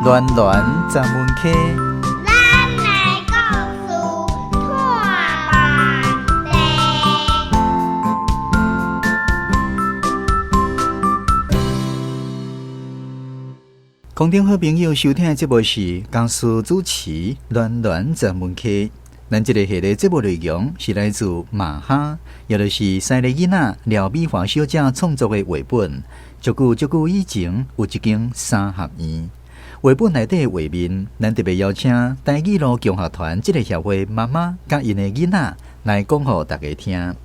暖暖十门溪。咱的故事拖慢地。空中好朋友收聽的節目是江蘇主持暖暖十門溪。咱這個系列節目內容是來自馬哈，也就是西麗囡仔廖美華小姐創作的繪本。足久足久以前，有一間三合院。繪本內底的畫面，咱特別邀請台語路共學團這個協會媽媽佮𪜶的囡仔來講予大家聽。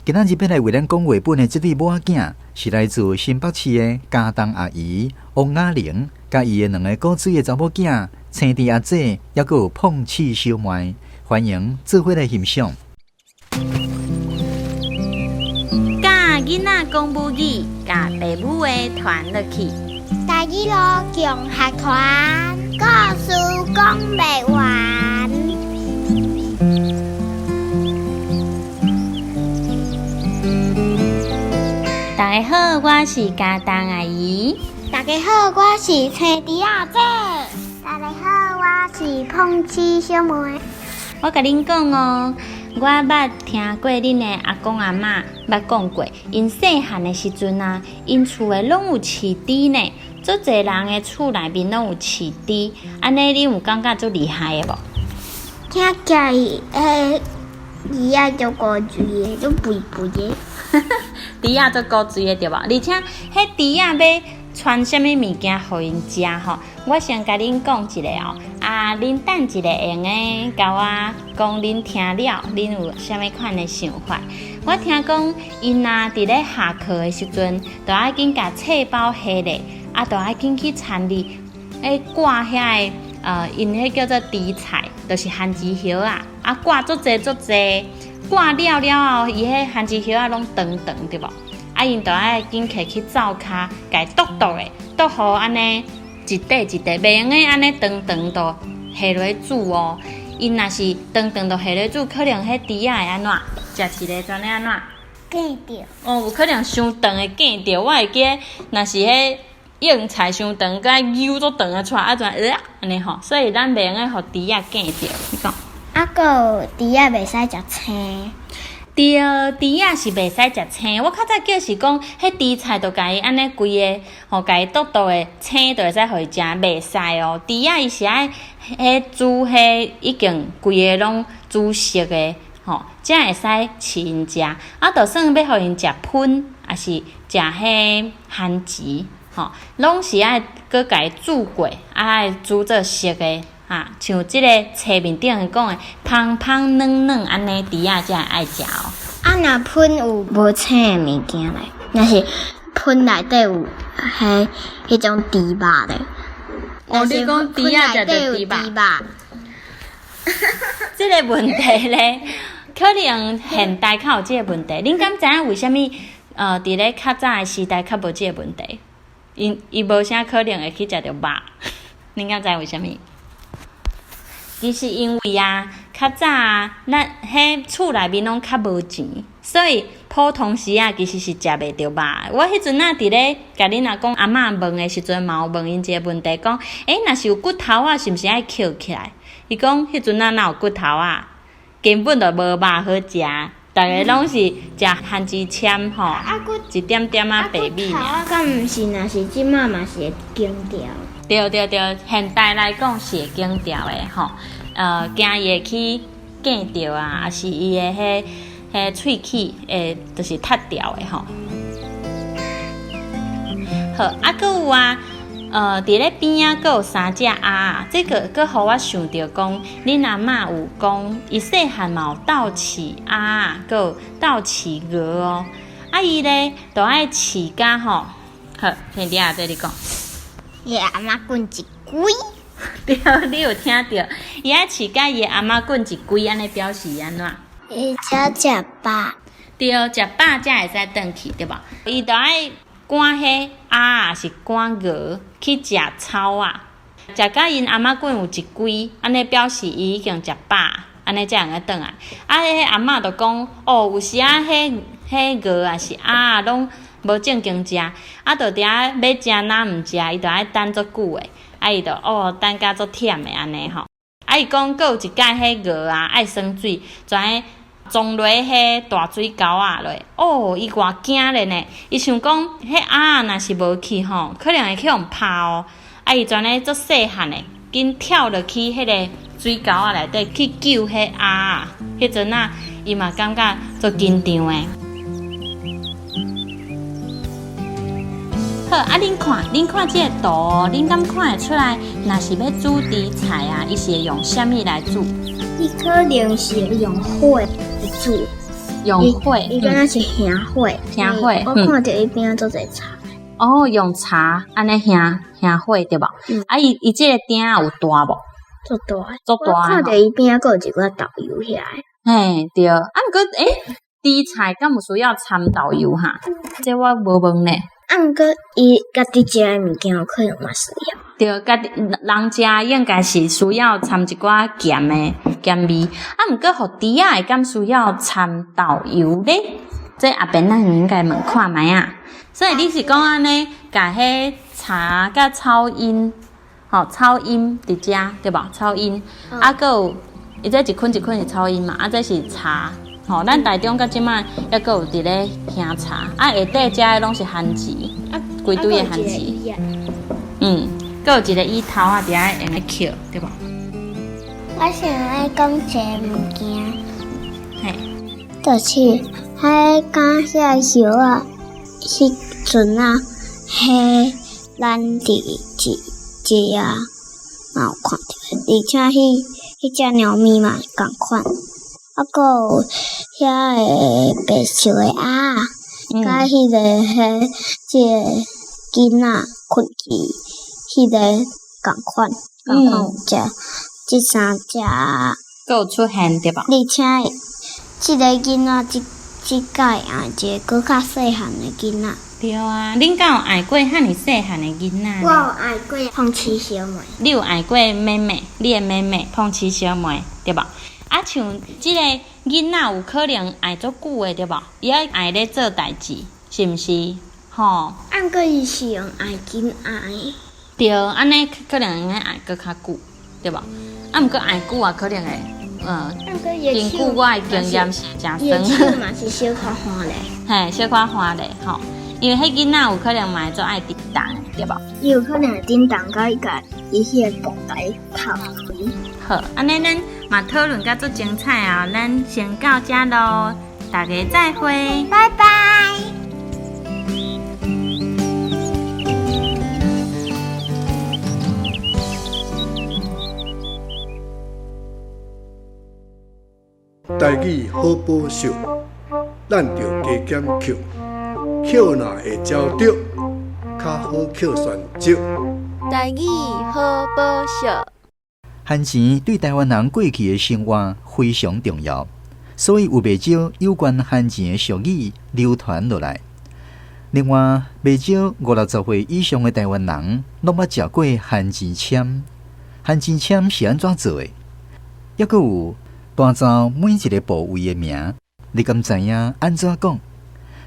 今仔日欲來為咱講繪本的這對母仔囝，是來自新北市的家東阿姨王雅玲，佮伊的兩个古錐的查某囝青弟阿姐，猶閣有碰氣小妹。歡迎做伙來欣賞。教囡仔講母語，共爸母的傳落去。台語路共學團，故事講袂完。大家好，我是家東阿姨。大家好，我是青弟阿姐。大家好，我是碰氣小妹。我共恁講哦，我捌聽過恁的阿公阿嬤捌講過，𪜶細漢的時陣啊，𪜶厝的攏有飼豬呢，足濟人的厝內面攏有飼豬，按呢恁有感覺足厲害的無？聽起來，彼豬仔足古錐的，足肥肥的。豬仔足古錐的對無？而且，彼豬仔欲傳啥物物件予𪜶食吼？我先共恁講一下哦。啊，恁等一下會用得共我講，恁聽了，恁有啥物款的想法？我聽講，𪜶啊佇咧下課的時陣，就愛緊共冊包合咧，啊，就愛緊去田裡，咧割遐个，𪜶彼叫做豬菜，就是番薯葉仔，啊，割足濟足濟，割了了後，伊彼番薯葉仔攏長長對無？啊，𪜶就愛緊提去灶跤，共伊剁剁的，剁予按呢一塊一塊，袂用得按呢長長就下落去煮哦。𪜶若是長長就下落去煮，可能彼豬仔會按怎？食一个全咧按怎？哽著。哦，有可能傷長會哽著。我會記得，若是彼用菜傷長，閣愛揪足長的出來，啊怎按呢吼？所以咱袂用得予豬仔哽著。你講。啊，閣有豬仔袂使食青。對，豬仔是袂使食青。我較早記是講，彼豬菜就共伊按呢規个，吼，共伊剁剁的青就會使予伊食，袂使哦。豬仔伊是愛彼煮彼已經規个攏煮熟的，吼，才會使飼𪜶食。啊，就算欲予𪜶食噴，抑是食彼番薯，吼，攏是愛閣共伊煮過，啊愛煮做熟的。啊，像這個冊面頂講的，芳芳軟軟按呢，豬仔才會愛食哦。啊，若噴有無青的物件咧？若是噴內底有彼彼種豬肉咧？哦，你講豬仔食著豬肉？這個問題咧，可能現代較有這個問題。恁敢知影為啥物？佇咧較早的時代較無這個問題？𪜶伊無啥可能會去食著肉。恁敢知為啥物？其實因為啊，較早啊，咱彼厝內面攏較無錢，所以普通時啊，其實是食袂著肉的。我彼陣啊，佇咧共恁阿公阿嬤問的時陣，嘛有問𪜶一個問題，講，欸，若是有骨頭仔，是毋是愛抾起來？伊講，彼陣啊，哪有骨頭仔，根本就無肉好食，逐个攏是食番薯籤吼，一點點仔白米爾。啊，敢毋是，若是這馬嘛是會剪掉。對對對，現代來講是會剪掉的吼，驚伊會去哽著啊，抑是伊的彼彼喙齒會就是塌掉的吼。好，啊，閣有啊，佇咧邊仔閣有三隻鴨，這個閣予我想著講，恁阿嬤有講，伊細漢嘛有鬥飼鴨，閣有鬥飼鵝哦。啊，伊咧都愛飼甲吼，好，聽弟阿姐你講。伊的餡仔棍一支。對，你有聽著？伊愛飼甲伊的餡仔棍一支，按呢表示按怎？伊才食飽。對，食飽才會使轉去，對無？伊就愛趕彼鴨，抑是趕鵝去食草仔，食甲𪜶餡仔棍有一支，按呢表示伊已經食飽，按呢才會用轉來。啊，彼阿嬤就講，哦，有時仔彼彼鵝抑是鴨仔攏無正經食，啊，就佇遐欲食若毋食，伊就愛等足久的。啊伊就哦等甲足忝的按呢吼。啊伊講閣有一擺彼鵝啊愛耍水，就按呢撞落彼大水溝仔落，哦伊偌驚咧呢，伊想講彼鴨仔若是無去吼，可能會去予拍哦。啊伊就按呢足細漢的，緊跳落去彼个水溝仔內底去救彼鴨仔。彼陣啊，伊嘛感覺足緊張的。好，啊，恁看，恁看這個圖，恁敢看會出來？若是欲煮豬菜啊，伊是會用啥物來煮？伊可能是用火來煮。用火。伊敢若是燃火。燃火。我看著伊邊仔足濟柴。哦，用柴按呢燃燃火對無？啊，伊伊這个鼎有大無？足大。足大。我看著伊邊仔閣有一寡豆油遐。嘿，對。啊，毋過欸，豬菜敢有需要摻豆油哈？這我無問呢。啊，毋過伊家己食的物件有可能嘛需要。對，家己人食應該是需要摻一寡鹹的鹹味。啊，毋過予豬仔會敢需要摻豆油咧？這後邊咱應該問看覓仔。所以你是講按呢，共彼柴佮草癭，吼草癭佇遮對無？草癭，啊，閣有伊這一捆一捆是草癭嘛，啊，這是柴，吼，咱台中到這擺猶閣有佇咧燃柴，啊，下底遮的攏是番薯，啊，規堆的番薯，嗯，閣有一个椅頭仔佇遐用咧抾，對無？我想愛講一个物件，嘿，就是彼講遐葉仔，彼陣啊，彼咱佇一只仔嘛有看著，而且彼彼隻貓咪嘛仝款，啊，閣有遐个白色的鴨仔，佮彼个彼這个囡仔睏去，彼个仝款，仝款有食這三隻。閣有出現對無？而且這个囡仔這這擺愛一个閣較細漢的囡仔。對啊，恁敢有愛過遐爾細漢的囡仔？我有愛過碰瓷小妹。你有愛過妹妹？你的妹妹碰瓷小妹對無？啊，像這个囡仔有可能愛足久的對無？伊愛愛咧做代誌，是毋是？吼。啊，毋過伊是用愛緊愛。對，按呢可能會愛閣較久，對無？啊，毋過愛久也可能會，根據我的經驗是誠伊酸。手嘛是小可番咧。嘿，小可番咧，吼，因為彼囡仔有可能嘛會足愛振動的，對無？伊有可能會振動甲伊共伊彼個布共伊透開。好，按呢咱嘛討論甲足精彩哦，咱先到遮囉，大家再會。拜拜。台語好寶秀，咱著加減抾，抾若會焦著，較好抾旋石。台語好寶秀。番錢對台灣人過去的生活非常重要，所以有袂少有關番錢的俗語流傳落來。另外，袂少五六十歲以上的台灣人攏捌食過番錢簽。番錢簽是按怎做的？猶閣有大灶每一个部位的名，你敢知影按怎講？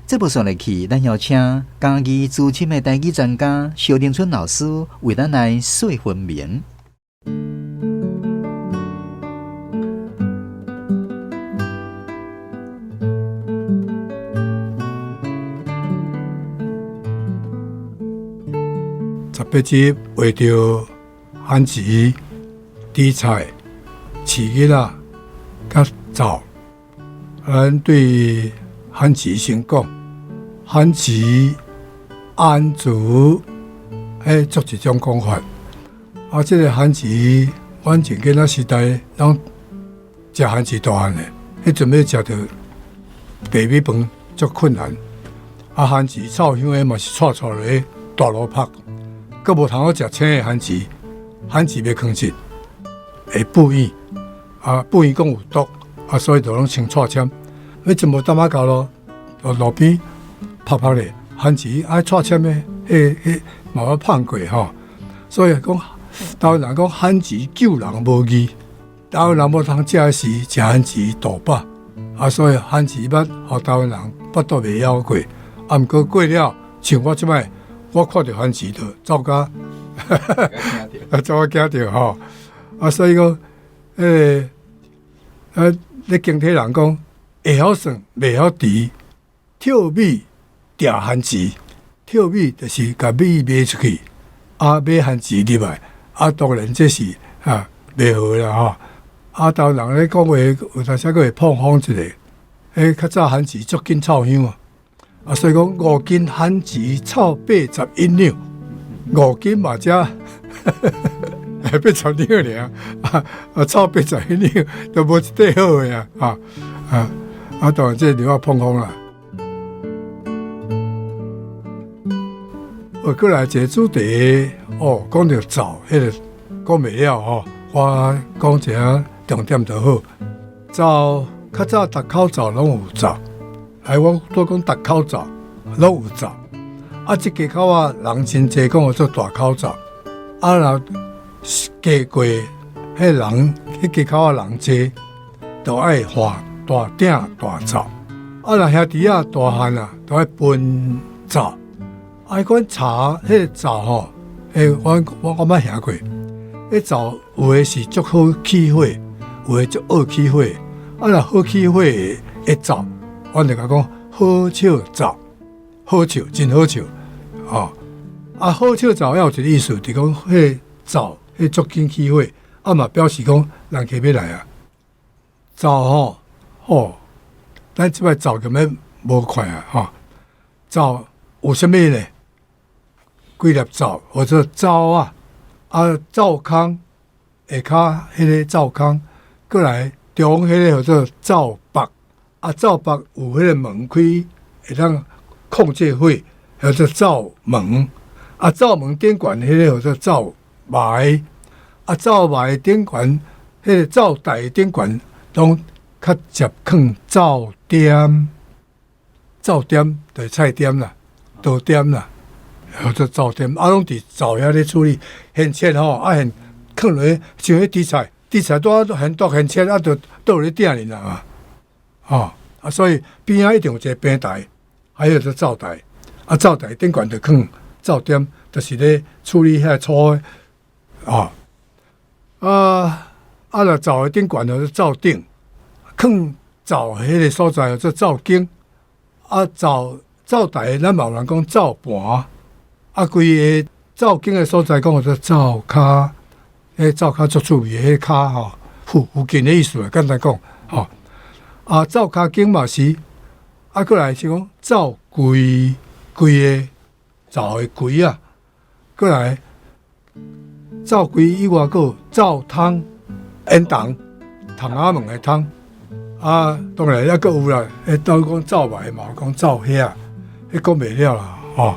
節目煞落去，咱邀請嘉義資深的台語專家蕭玲春老師為咱來細分明。18集畫著番薯、豬菜、飼囡仔、佮灶。咱對番薯先講，番薯、安薯，彼足一種講法。啊，這个番薯，阮前囡仔時代攏食番薯大漢的，彼陣欲食著白米飯足困難。啊，番薯臭香的嘛是蔡蔡落去大爐曝，閣無通好食青的番薯，番薯袂囥實，會布院。啊，布院講有毒，啊，所以就攏先蔡籤。彼陣無淡仔到咯，路邊曝曝咧，番薯愛蔡籤的，彼彼嘛捌曝過吼。所以講，台灣人講番薯救人無義，台灣人無通食的時，食番薯肚飽。啊，所以番薯捌予台灣人腹肚袂枵過。啊，毋過過了，像我這擺，我看著番薯就走甲啊，怎我驚著吼？啊，所以講，彼個啊，咧經體人講，會曉算，袂曉除，跳米掠番薯，跳米就是共米賣出去，啊，買番薯入來，啊，當然這是啊袂好啦吼。啊，台灣人咧講話，有當時閣會膨風一下，彼較早番薯足緊臭香啊，啊，所以講5斤番薯臭81兩，5斤嘛才80兩爾，啊啊臭81兩，都無一塊好的啊，啊啊啊！當然這就較膨風啦。哦，閣來一个主題，哦，講著灶，彼个講袂了吼，我講一下重點就好。灶較早逐口灶攏有灶，哎，我拄講逐口灶攏有灶，啊，這家口仔人真濟，講叫做大口灶，啊，若加過彼人，彼家口仔人濟，就愛換大鼎大灶，啊，若兄弟仔大漢啊，就愛分灶。啊，彼款柴，彼个灶吼，欸，我捌聽過，彼灶有的是足好起火，有的足惡起火。啊，若好起火的灶，阮就共講好笑灶，好笑，真好笑，吼。啊，好笑灶也有一個意思，就是講彼個灶，彼足緊起火，啊嘛表示講人客欲來啊。灶吼，吼，咱這擺灶根本無看啊，吼。灶有啥物呢？幾粒灶或者灶仔，啊，灶空下跤彼个灶空，閣來中彼个叫做灶腹，啊，灶腹有彼个門開，會當控制火，叫做灶門，啊，灶門頂懸彼个叫做灶埋，啊，灶埋頂懸彼个灶台頂懸，攏較接囥灶點，灶點就是菜點啦，刀點啦。叫做灶點，啊，攏佇灶遐咧處理，現切吼，啊現囥落去，像彼豬菜，豬菜拄仔現剁現切，啊，就倒咧鼎裡啦嘛，吼，啊，所以邊仔一定有一個平台，還有做灶台，啊，灶台頂懸就囥灶點，就是咧處理遐粗的，啊，啊，啊，若灶的頂懸就灶頂，囥灶彼个所在叫做灶間，啊，灶台咱嘛有人講灶盤。啊，規个灶間的所在講叫做灶跤，彼灶跤足趣味，彼跤吼附近的意思啊，簡單講吼。啊，灶跤間嘛是，啊，閣來是講灶櫃，規个灶的櫃啊，閣來灶櫃以外，閣有灶窗、煙筒、窗仔門的窗。啊，當然抑閣有啦，彼都講灶埋嘛，講灶遐，彼講袂了啦，吼。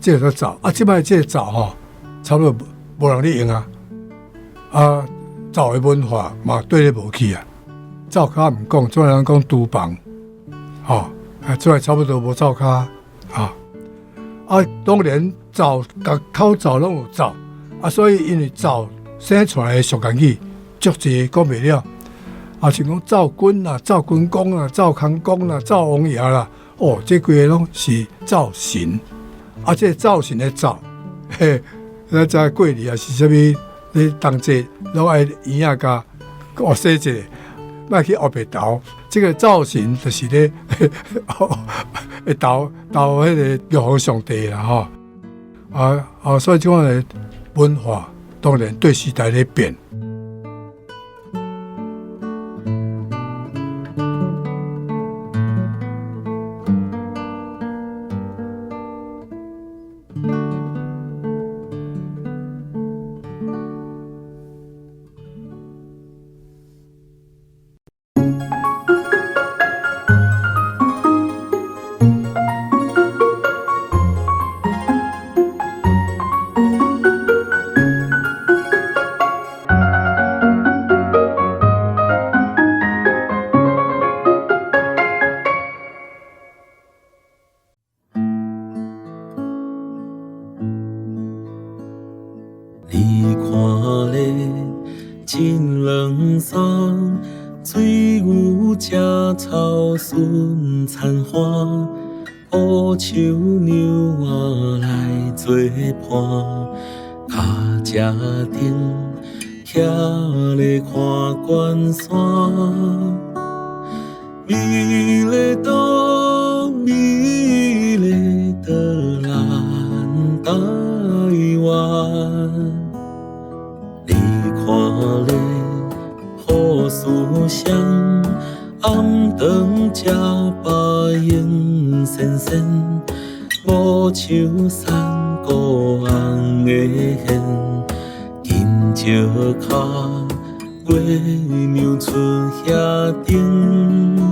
這個灶啊，這擺這個灶吼，差不多無人咧用啊。啊，灶的文化嘛，對咧無去啊。灶跤毋講，這擺人講廚房，吼，啊，這擺差不多無灶跤啊。啊，當然灶逐口灶攏有灶，啊，所以因為灶生出來的俗言語足濟講袂了。啊，像講灶君啦、灶君公啦、灶空公啦、灶王爺啦，哦，這幾个攏是灶神。啊，這个灶神的灶，嘿，咱知過年啊是啥物？咧冬節攏愛嬰仔共學洗一下，莫去烏白投。這个灶神就是咧，會投投彼个玉皇上帝啦，吼。啊啊，所以這款的文化當然對時代咧變。你看咧，真软松，水牛食草顺田花，乌树娘仔来做伴，跤車頂，徛咧看關山。美麗島，美麗的咱台灣。你看咧，好思鄉，暗頓食飽閒仙仙，無樹山谷紅的現，金石跤，月娘出遐頂。